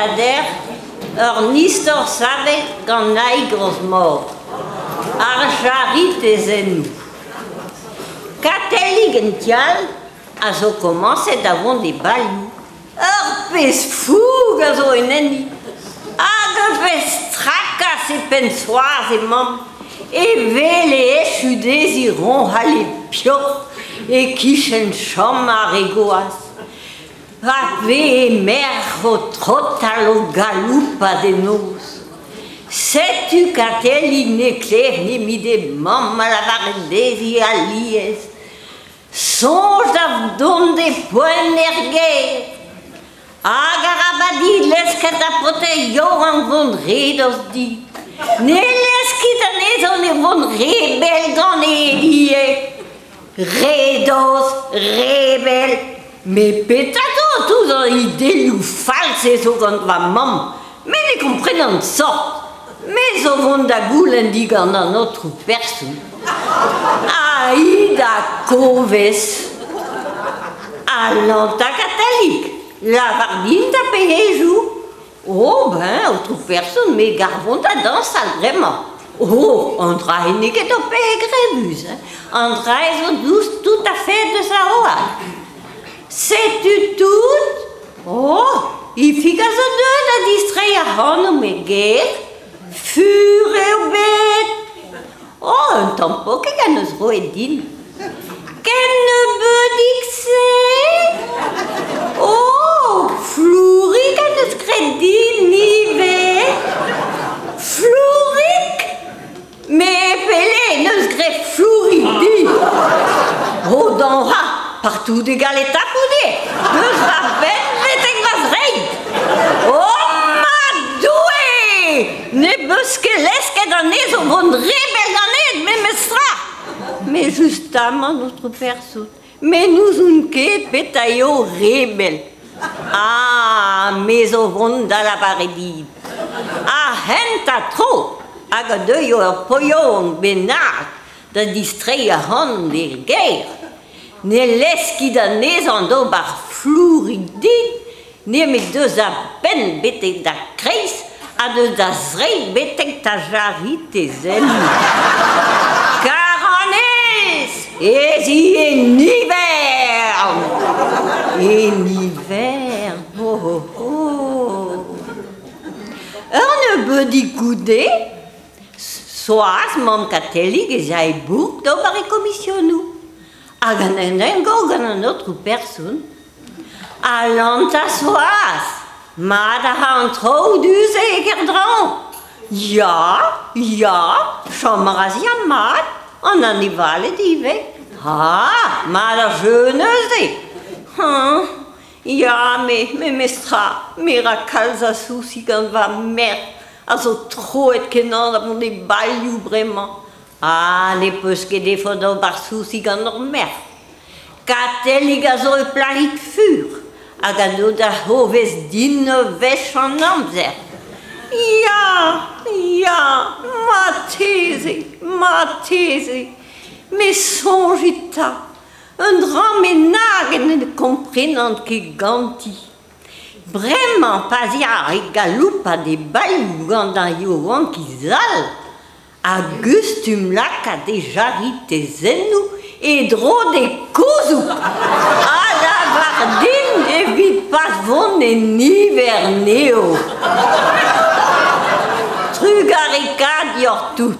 ta dec'h ur istor savet gant Naig Rozmor, ar charitezennoù. Katellig en Tial a zo komañset da vont e balioù. Ur pezh foug a zo en enni hag ur pezh trakas e penn Soaz he mamm evel e echu dezhi roñhal e peoc'h e-kichen chom ar re gozh. Rak 'vez he merc'h o trotal o galoupat en noz. Setu Katellig ne klev nemet he mamm a lavaret dezhi alies Soñj da dont e poent er gêr. Hag arabat dit lesket da paotr yaouank vont re deus di. Ne lez ket anezhañ ne vont re bell ganez ivez. Re dost, re bell. Met petra zo tout an ideioù fall-se zo gant va mamm? Me ne komprenan sort. Me zo vont da goulenn digant an aotrou person. Ha hi da kovez. Alañ 'ta Katellig, lavar din da pehejou. Oh ben, aotrou person, me 'gar vont da dañsal bremañ. Oh, an dra-se n'eo ket ur pezh grevus, hein. An dra-se zo dous tout a fait deus ar oad. Setu tout. Oh, Ifig a zo deuet da distreiñ ac'hanomp e gêr. Fur eo bet. Oh, un tamm pokig en deus roet din. Ken nebeudig-se Oh, flourig en deus graet din ivez. Flourig Me pele n'eus graet flourig din. Oh, dañra, partout e gallez tapout eo. Deus va benn betek va zreid. Oh, ma Doue! Ne beus ket lesket anezho vont re bell ganet memes tra. Mais justamant, notre person, me n'ouzon ket petra eo re bell. Ah, me zo vont da lavaret dit. Ar c'hentañ tro hag a deuio ur poion bennak da distreiñ ac'hanon d'e gêr, ne lez ket anezhañ d'ober flourig din nemet deus a benn betek da kreiz ha deus da zreid betek da jaritezennoù. Karanez ez i en ivern! En ivern, oh oh oh! Ur nebeudig goude, Soaz, mamm Katellig, ez a e bourk d'ober e komisionoù. Hag an emgav gant an aotrou person. Alan 'ta Soaz, mat a ra an traoù du-se e Kerdraoñ. Ya, ya, chom a ra mat, an anevaled ivez. Ah, mat ar jeu neuze. Hañ, ya, me, memestra, me ra kalz a sousi gant va merc'h a zo troet kenañ da vont e balioù bremañ. Ha ne peus ket efed ober sousi gant ur merc'h. Katellig a zo ur plac'hig fur hag a zo da c'hourvez din ur wech an amzer. Ya, ya, marteze, marteze, met soñjit 'ta, un dra bennak ne komprenan ket ganti. Bremañ pa'z ya e galoupat e bailhoù gant ar yaouankiz all, A gustum lakaat e jaritezennoù e-dro d'e gouzoug ha lavar din evit pas vont en ivern eo. Trugarekaat deoc'h tout.